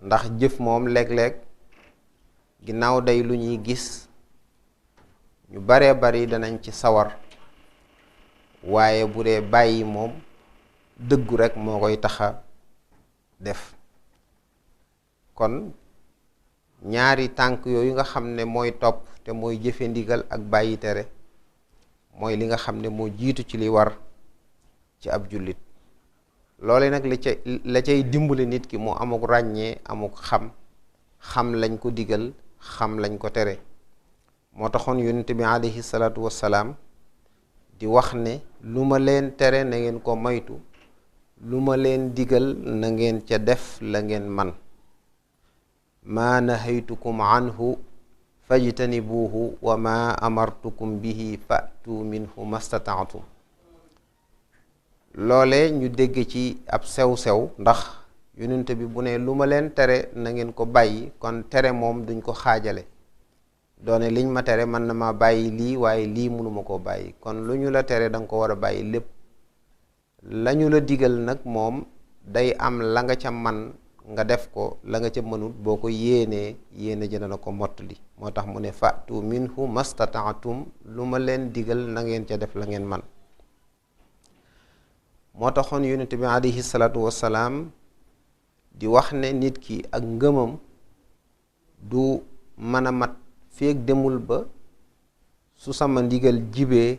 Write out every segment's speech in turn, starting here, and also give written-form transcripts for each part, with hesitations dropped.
ndax jëf moom léeg-léeg ginnaaw day lu ñuy gis ñu baree bari danañ ci sawar, waaye bu dee bàyyi moom dëggu rekk moo koy taxa def. kon ñaari tànk yooyu nga xam ne mooy topp te mooy jëfe ndigal ak bàyyi tere mooy li nga xam ne moo jiitu ci li war ci ab jullit. loole nag la cay dimbali nit ki mu amuk ràññee, amuk xam lañ ko digal, xam lañ ko tere. moo taxoon yonent bi alayhi salaatu wassalaam di wax ne lu ma leen tere na ngeen ko moytu, lu ma leen digal na ngeen ca def la ngeen man. maa nahaytukum anhu fajtanibuuhu wa maa amartukum bihi fa'tu minhu mastata'tum. loole ñu dégg ci ab sew-sew, ndax yonent bi bu ne lu ma leen tere na ngeen ko bàyyi, kon tere moom duñ ko xaajale. doone liñ ma tere mën na ma bàyyi lii waaye lii mënuma koo bàyyi, kon lu ñu la tere danga ko war a bàyyi lépp. lañu la digal nag moom day am la nga ca man nga def ko, la nga ca mënut boo ko yéenee yéene jëna na ko mottali. moo tax mu ne fa'tu minhu mastata'tum, lu ma leen digal na ngeen ca def la ngeen man. moo taxoon yonent bi alayhi salaatu wassalaam di wax ne nit ki ak ngëmam du mën a mat feek demul ba su sama ndigal jibee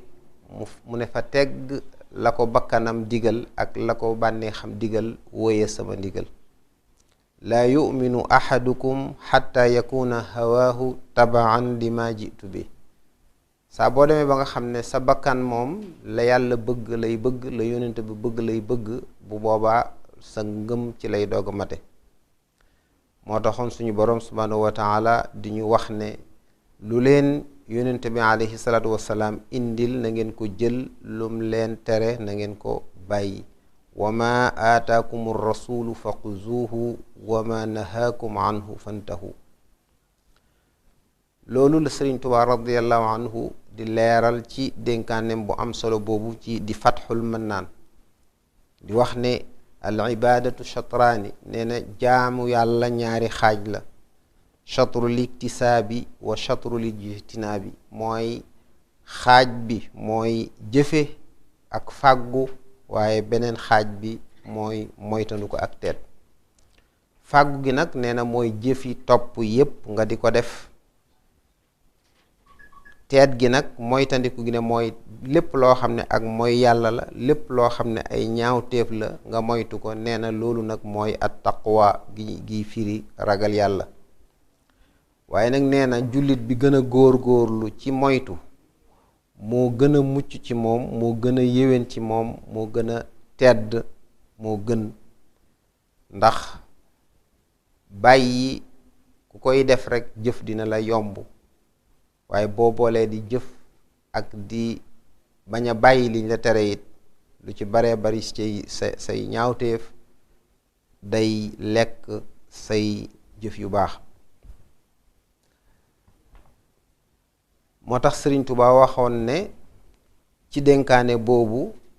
mu ne fa tegg la ko bakkanam digal ak la ko bànnee xam digal wóoye sama ndigal. laa yuminu ahadukum xatta yakuna hawaahu tabaan lima jitu bi. saa boo demee ba nga xam ne sa bakkan moom la yàlla bëgg lay bëgg, la yonent bi bëgg lay bëgg, bu boobaa sa ngëm ci lay doog a mate. moo taxoon suñu boroom subhaanahu wa taala di ñu wax ne lu leen yonent bi alayhi salaatu wassalaam indil na ngeen ko jël, lum leen tere na ngeen ko bàyyi. wa ma aataakum rasulu fa xuzuuhu wa ma nahaakum anhu fantahu. loolu la Sëriñ Tuubaa radiyallahu anhu di leeral ci dénkaanem bu am solo boobu ci di fatxul mannaan di wax ne al ibaadatu shatraani, nee na jaamu yàlla ñaari xaaj la. chatru liktisaabi wa chatru lijtinaabi, mooy xaaj bi mooy jëfe ak fàggu, waaye beneen xaaj bi mooy moytandu ko ak teet. fàggu gi nag nee na mooy jëfi topp yépp nga di ko def. teet gi nag moytandiku gi ne mooy lépp loo xam ne ak mooy yàlla la, lépp loo xam ne ay ñaawteef la nga moytu ko. nee na loolu nag mooy at taqwa gi firi ragal yàlla. waaye nag nee na jullit bi gën a góor-góorlu ci moytu moo gën a mucc ci moom, moo gën a yéwén ci moom, moo gën a tedd, moo gën. ndax bàyyi ku koy def rekk jëf dina la yomb, waaye boo boolee di jëf ak di bañ a bàyyi liñ la tere it lu ci baree bari ci say ñaawteef day lekk say jëf yu baax. moo tax Sëriñ Tuubaa waxoon ne ci dénkaane boobu